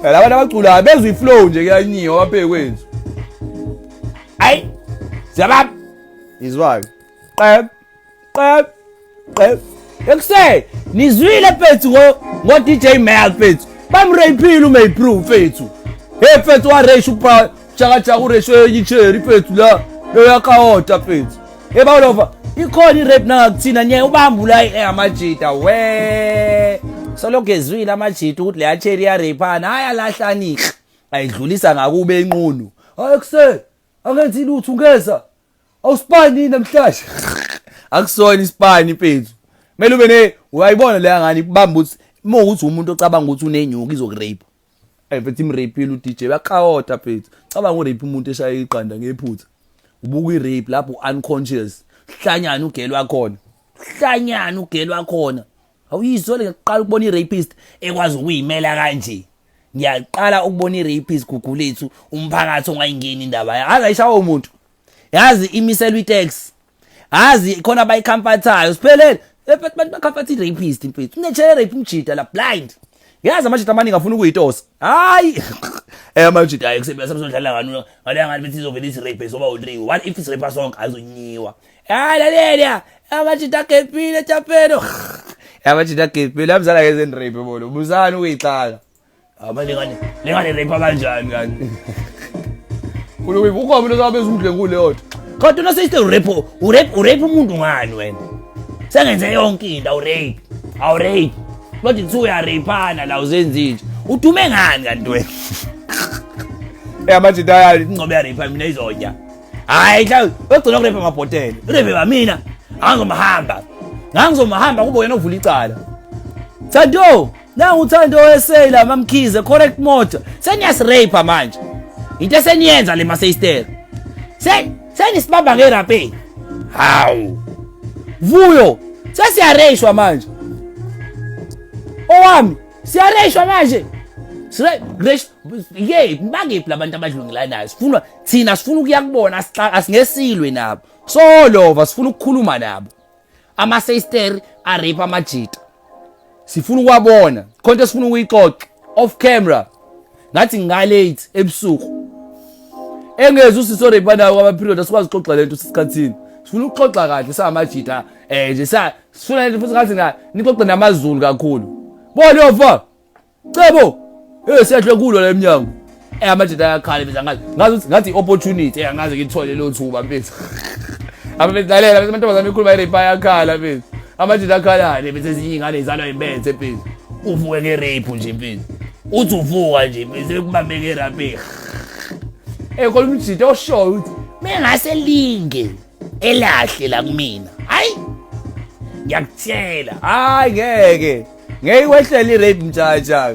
Phela abantu abaculayo bezwa iflow nje kuyanyiwa baphe kwethu. Ayi. Siyababa. Izwa-ke. Qeb qeb qeb. Ekuse nizwile mfethu ngo ngo DJ Mel mfethu. Bamrapeile uMay Proof mfethu. Hey mfethu wa rape upa chaka chaka ureshe enye icherry mfethu la. Loyakawota mfethu. Hey bawulova ikhona i-rape nangakuthina nye ubambula amajita we solokhu ezwile amajita ukuthi leya cherry yarapana hayi alahlanika ayidlulisa ngakube enqunu hayi kuse angenzi lutho ungeza awusipani namhlanje akusona isipani mfethu kumele ube ne uyayibona leya ngani ibamba ukuthi uma ukuthi umuntu ocabanga ukuthi unenyuka izokurape. Hey mfethu imrapeile uDJ bakawota mfethu. Cabanga urape umuntu eshaya iqanda ngephutha. Ubuka irape lapho unconscious. Hlanyana ugel wakhona. Hlanyana ugel wakhona. Awuyizwa le ngiqala ukubona irapist ekwazi ukuyimela kanje. Ngiyaqala ukubona irapist gugulethu umphakathi ongayingeni indaba yazi ayishawa umuntu. Yazi imiselwa itax. Azi khona abayikhamfathayo siphelele. Mfethu abantu bakhamfatha i-rapist mfethu. Unetshele rape umjida la blind. Yazi amajita amaningi afuna ukuyitosa. Hayi. Eh amajita hayi kusebenza sabuzodlala ngani ngale ngani bethi izovela isi-rape soba u3. What if isi-rape sonke azonyiwa. Hayi lalela amajita agepile chapelo. Amajita agepile amzala ngeze rape bona. Buzani ukuyixaka. Amanje ngane lengane rape kanjani kanti? Ulobe ukhona lo sabe uzudle kuleyo nto. Kodwa una sister urape urape urape umuntu ngani wena? Sengenze yonke into awurape. Awurape. Kodwa kuthiwa uyarapana la uzenzi nje. Udume ngani kanti wena? Eh manje dayali ingcobe yarape mina izonya. Hayi mhlawumbe ogcina ukurape amabhotela. Urape ba mina. Angizomhamba. Ngangizomhamba kube wena ovula icala. Thando Nangu uthando SA la mamkhize correct motor. Seniyasirape manje. Into eseniyenza le maseyistera. Se senisibamba ngerape. Hawu. Vuyo sesiyareyishwa manje. Owami siyareyishwa manje. Sire gresh ye bangephi labantu abadlwengulanayo sifuna thina sifuna ukuya kubona asingesilwe nabo. Solova sifuna ukukhuluma nabo. Ama-sister arape amajita sifuna ukuwabona khona into esifuna ukuyixoxa off camera ngathi ngingalate ebusuku engezi usisi orape nayo kwama-period asikwazi ukuxoxa le nto sisikhathini sifuna ukuxoxa kahle samajita um nje sifuna futhi ngathi nixoxe namazulu kakhulu bolova Cebo. Eh siyahle kulo la emnyango. Eh amajita ayakhala bese ngazi ngazi ngathi opportunity eh angaze ngithole lo thuba mfethu. Ababedlalela bese amantombazane ekhuluma irape ayakhala mfethu. Amajita akhalane bese ezinye ingane izalwa imbethe mfethu. Uvuke ngerape nje mfethu. Uthi uvuka nje mfethu ekubambe ngerape. Eh kodwa umjita oshoyo ukuthi mengase linge elahle la kumina. Hayi ngiyakutshela hayi ngeke ngeke iwehlele i-rape mjaja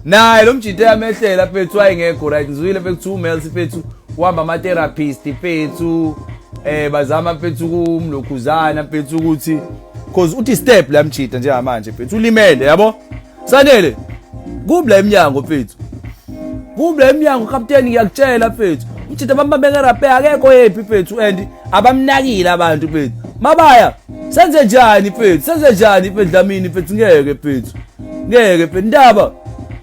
naye lo mjita yamehlela mfethu wayengekho right ngizwile mfethu umels mfethu uhamba ama-therapist mfethu eh bazama mfethu kumlokhuzana mfethu ukuthi cause uthi step la mjita njengamanje mfethu ulimele yabo sanele kubla emnyango mfethu kubla emnyango kapteni ngiyakutshela mfethu umjita bambambe ngerape akekho happy mfethu and abamnakile abantu mfethu mabaya senze njani mfethu senze njani mfethu Dlamini mfethu ngeke mfethu ngeke mfethu ndaba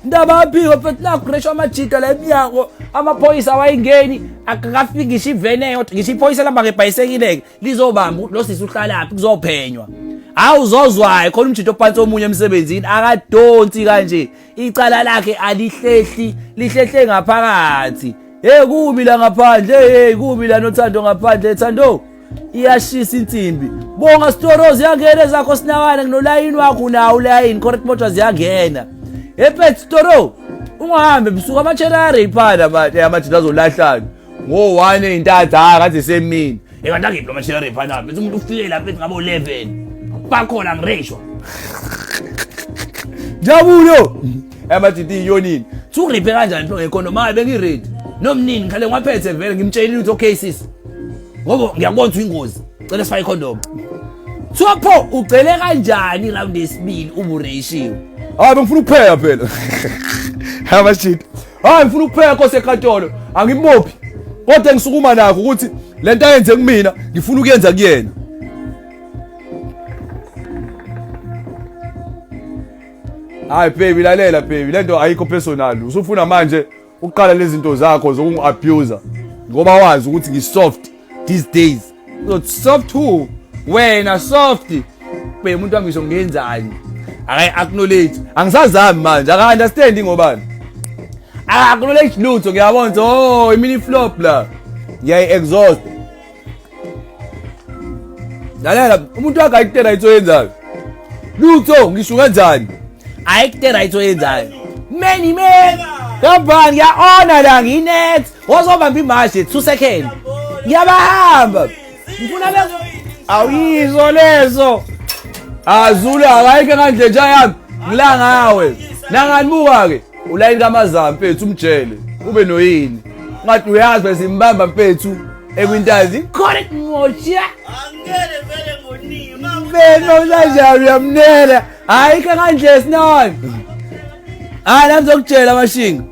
ndaba aphiko mfethu nakureshwa amajita la emnyango amaphoyisa awayingeni akakafiki ngisho iveni eyodwa ngisho iphoyisa lihamba ngebhayisekile-ke lizobamba ukuthi lo sisi uhlalaphi kuzophenywa hawu uzozwayo khona umjita ophansi omunye emsebenzini akadonsi kanje icala lakhe alihlehli lihlehle ngaphakathi hey kubi la ngaphandle hey kubi la nothando ngaphandle thando iyashisa insimbi bonga storozi yangena ezakho sinawana nginolayini wakho unawo ulayini correct motors ziyangena epet storo ungahambi ebusuku amacherari iphana manje amajita azolahlana ngo-one ey'ntatha hhayi kade semini ekanti angiphi amacherari iphana bese umuntu ufike lapha ethi ngabo 11 bakhona ngireyishwa njabulo amajita iyonini thuriphe kanjani pho ngekhondom hayi bengiredi nomnini ngikhale ngiwaphethe vele ngimtshelile ukuthi okay sis ngoba ngiyakubona ukuthi uyingozi cela sifake ikhondom Kuthiwa pho ugcele kanjani round yesibili ubureyishiwe hayi bengifuna ukupheka phela amajita hayi ngifuna ukupheka nkosi enkantolo angimbophi kodwa engisukuma nakho ukuthi lento ayenze kumina ngifuna ukuyenza kuyena Hayi baby, lalela baby, lento ayikho personal. Usufuna manje uqala lezi zinto zakho zokungi-abuse ngoba wazi ukuthi ngi-soft these days. Uzothi soft who? Wena soft. Baby, umuntu wami ngisho ngenzani? Akayi-acknowledge. Angisazami manje, aka-understand ngobani. Aka-acknowledge lutho, ngiyabona ukuthi oh, imini flop la. Ngiyayi-exhaust. Lalela, umuntu wakhe ayikho right oyenzayo. Lutho, ngisho kanjani? Ayikho right oyenzayo. Many man. Kabani ngiya-ona la ngiyinet. Wozobamba imashi 2 seconds. Ngiyabahamba. Ngifuna be Awuyizo lezo. Azula akayike kanje nja yami. Ngila ngawe. Nanganibuka ke. Ulayini kamazama mfethu umjele. Ube noyini. Ngathi uyazi bese imbamba mfethu ekwintazi. Correct mocha. Angeke vele ngonima. Beno ulanjani uyamnela. Hayi ke kanje sinani. Hayi la ngizokutshela amashinga.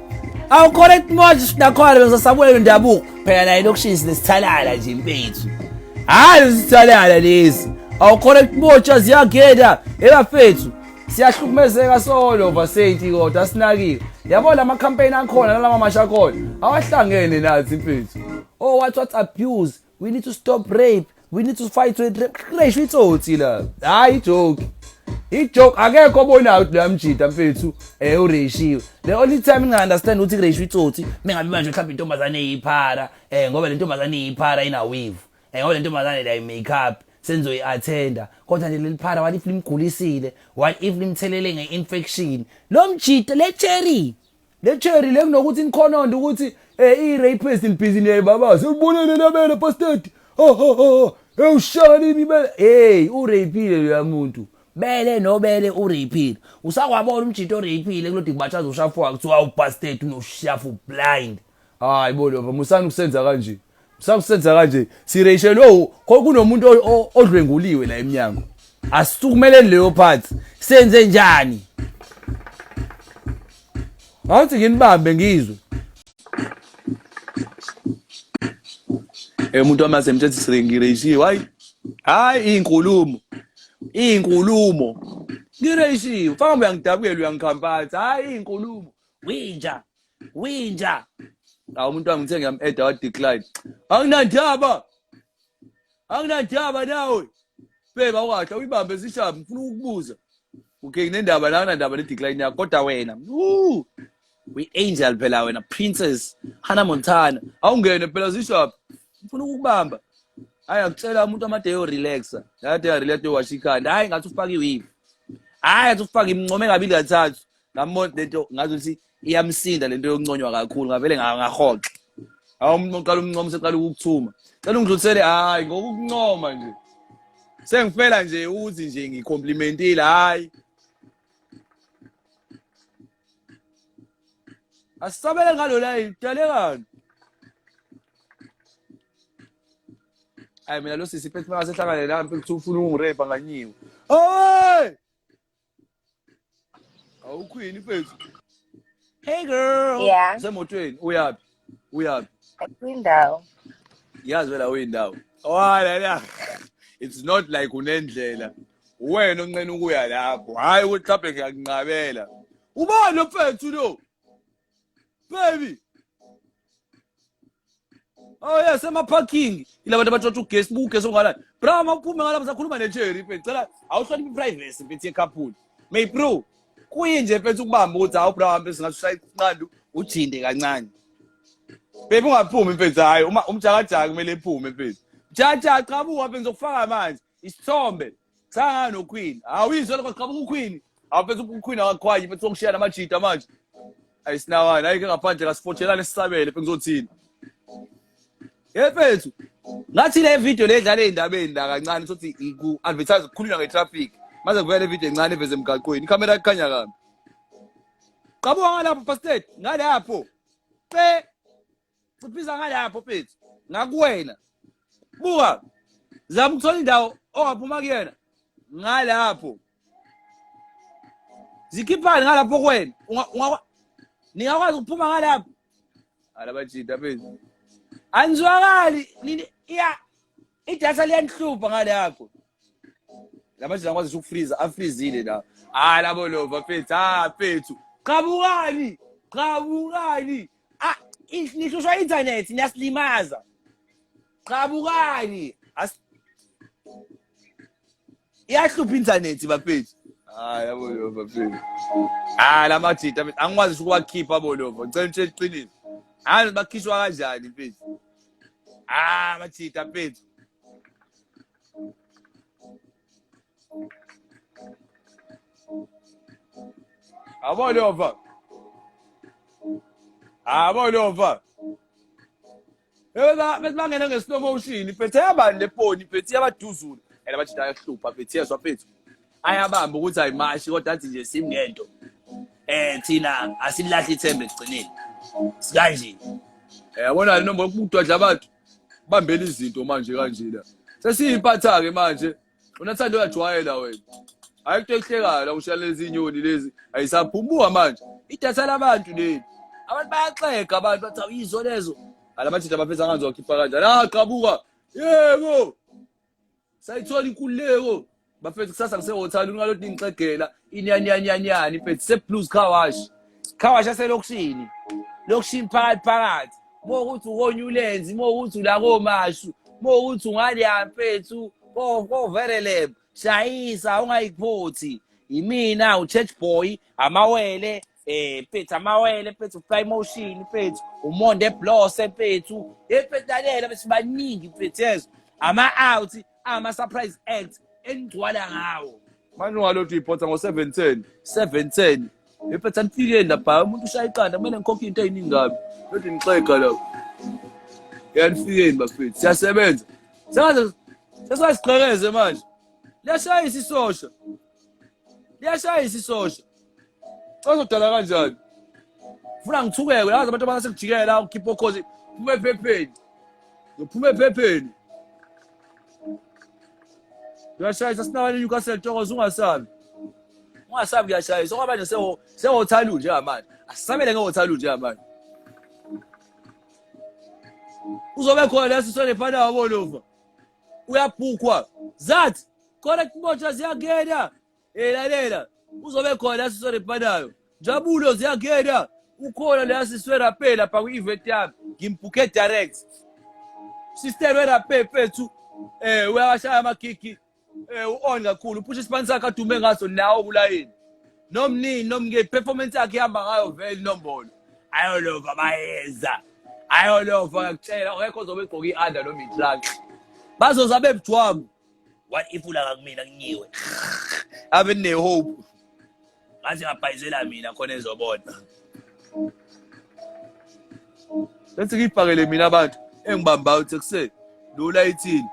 Awu correct mocha sinakhona bese ndabuko. Phela la elokishini sinesithalala nje mfethu. Hayi lesithalala lesi. Awu correct mocha ziyageda. Ebafethu. Siyahlukumezeka solo varsity kodwa sinakiwe. Yabo lama campaign akhona nalama masha akhona awahlangene nathi mfethu. Oh what abuse? We need to stop rape. We need to fight with rape. Rape itsotsi la. Hayi joke. Ijoke akekho obonayo ukuthi leyamjida mfethu ureshiwe. The only time nginga understand ukuthi kureshiwe itsotsi mengabe manje mhlawumbe intombazane eyiphara ngoba le ntombazane iyiphara ina weave. Ngoba le ntombazane la makeup senzoyi-attenda kodwa nje leli phara what if limgulisile, what if limthelele nge-infection lo mjida le cherry le cherry le kunokuthi nikhononde ukuthi i-rapist nibhizi niyayibabaza ubonele labele bastard ho ho ho ewushaya limi bele hey urapile loya muntu bele nobele urapile usakwabona umjito orapile kulodi kubatshaza ushafu kuthiwa ubastard unoshafu blind. Hayi bo lova musani ukusenza kanje, musani kanje sireshelwe kunomuntu odlwenguliwe la eminyango. Asisukumeleni leyo part senze njani? Awuthi nginibambe ngizwe. Umuntu wami asemthethe sengireyishiwe. Hayi hayi inkulumo inkulumo ngireyishiwe faka uyangidabukela uyangikhampatha hayi inkulumo winja winja. Awu umuntu wami ngithe ngiyam-eda wa decline. Anginandaba, anginandaba nawe beba awukahle uyibambe sishabi ngifuna ukukubuza. Okay nginendaba la nginandaba ne decline yakho kodwa wena we angel phela wena princess Hannah Montana. Awungene phela sishabi ngifuna ukukubamba. Hayi akutshela umuntu amade yo relaxa. Yade ya relax yowasha ikhanda. Hayi ngathi ufaka iweave. Hayi ngathi ufaka imncome kabili kathathu. Ngambona lento ngathi ukuthi iyamsinda lento yokunconywa kakhulu ngavele ngahoxa. Hawu umuntu oqala umncoma seqala ukukuthuma. Cela ungidlulisele hayi ngokukuncoma nje. Sengifela nje ukuthi nje ngicomplimentile hayi. Asisabele ngalo line dalekani. Hayi mina lo sisi phethe mase hlangane nami mfethu ufuna ungirape nganyiwe. Hey! Awukhwini mfethu. Hey girl. Yeah. Usemotweni uyaphi? Uyaphi? Kwindawo. Yazi wena uyindawo. Oh la. It's not like unendlela. Wena onqena ukuya lapho. Hayi ukuthi mhlawumbe ngiyakunqabela. Ubani lo mfethu lo? Baby. Oh yes, ema parking. Ila bantu abatshontsha ugesi, buka ugesi ongalani. Bra, mawuphume ngalapho sakhuluma ne-cherry mfethu. Cela awuhloniphe i-privacy mfethu ye-couple. May bro, kuyinje mfethu ukubamba ukuthi hawu bra mfethu singathi ushaya inqandu ujinde kancane. Baby ungaphumi mfethu hayi uma umjakajaka kumele ephume mfethu. Mjakajaka qabuka mfethu ngizokufaka manje isithombe. Sanga noQueen. Awuyizwa lokho qabuka uQueen. Awu mfethu uQueen akakhwayi mfethu sokushiya namajita manje. Ayisinawani ayike ngaphandle kasifotshelane sisabele mfethu ngizothini. Hey mfethu ngathi le video le idlala ey'ndabeni la kancane sothi ku-advertise kukhulunywa nge-traffic maze kuvela le video encane eveze emgaqweni ikhamera ikhanya kabi. Qabuka ngalapho bastard ngalapho. Qe ciphisa ngalapho mfethu ngakuwena. Buka zama ukuthola indawo ongaphuma kuyena ngalapho. Zikhiphani ngalapho kuwena ningakwazi ukuphuma ngalapho. Alabajida mfethu. Anizwakali nini iya idatha liyanihlupha ngalapho. Lamanje angikwazi ukufreeza, afreezile la. Hayi labo lova mfethu, ha mfethu. Qabukani, qabukani. Ah, nihlushwa internet niyasilimaza. Qabukani. As Iyahlupha internet bafethu. Hayi yabo lova mfethu. Hayi lamajita mfethu angikwazi ukuwakhipha bo lova. Ngicela nitshele iqiniso. Hayi bakhishwa kanjani mfethu? Ah, amajita mfethu. Abo lova. Abo lova. Bese bese bangena nge-slow motion mfethu ayabani le poni mfethu iyabaduzula. And abajita ayahlupha mfethu yezwa mfethu. Ayabamba ukuthi ayimashi kodwa athi nje simngento. Eh thina asilahli ithemba ekugcineni. Sikanje. Eh yabona le nombolo kubudwadla abantu. Bambela izinto manje kanje la. Sesiyimpatha ke manje. Unathanda uyajwayela wena. Hayi into ehlekayo la ushaya lezi inyoni lezi ayisaphumuka manje. Idatha labantu leli. Abantu bayaxega abantu bathi ayizo lezo. Alamathinta abafethu angazi wakhipha kanjani. Ah qabuka. Yebo. Sayithola inkululeko. Bafethu kusasa ngisehotel ungalokhu ningixegela inyanyanyanyani mfethu se Blues Car Wash. Car wash yaselokishini. Lokishini phakathi phakathi. Uma ukuthi ukoNewlands, uma ukuthi ula koMashu, uma ukuthi ungaliya mfethu ko Vereleb. Shayisa ungayiphothi. Imina uChurch Boy, amawele mfethu amawele mfethu fly motion mfethu uMonde Blose mfethu mfethu lalela bese baningi mfethu yezwa ama out ama surprise act enigcwala ngawo Manje ungalokhu uyiphotha ngo-710. 710 mfethu anifikeni lapha umuntu ushaya iqanda kumele ngikhokhe into ey'ningi kabi Lokhu nixega lapho. Yanifikeni bafethu. Siyasebenza. Sengaze sesingasiqhekeze manje. Liyashayisa isosha. Liyashayisa isosha. Bazodala kanjani? Funa ngithukeke yazi abantu abangase kujikela ukhipha okhozi phuma ephepheni. Ngiphuma ephepheni. Uyashayisa sinakane Newcastle Thokoza ungasabi. Ungasabi kuyashayisa okwamanje seho sehothalu njengamanje. Asisabele ngehothalu njengamanje. Uzobe khona lesi sonephana wabo Uyabhukwa. Zathi correct moja ziyangena. Eh lalela uzobe khona siswerepanayo. Njabulo ziyangena. Ukhona la siswerape lapha kwi-event yami. Ngimbhukhe direct. Sister werape mfethu. Eh uyawashaya amagigi. Eh u-on kakhulu. Uphusha isipani sakhe adume ngaso nawo kulayini. Nomnini nomnge performance yakhe ihamba ngayo vele inombolo. Ayolova bayeza. Ayolova ngakutshela akekho ozobe egqoke i-under noma i-trunk. Bazoza bebujwabu. What if ulaka kumina kunyiwe? Abe ne hope. Ngathi ngabhayizela mina khona ezobona. Bese ngiyibhakele mina abantu engibambayo ukuthi ekuseni lo layithini.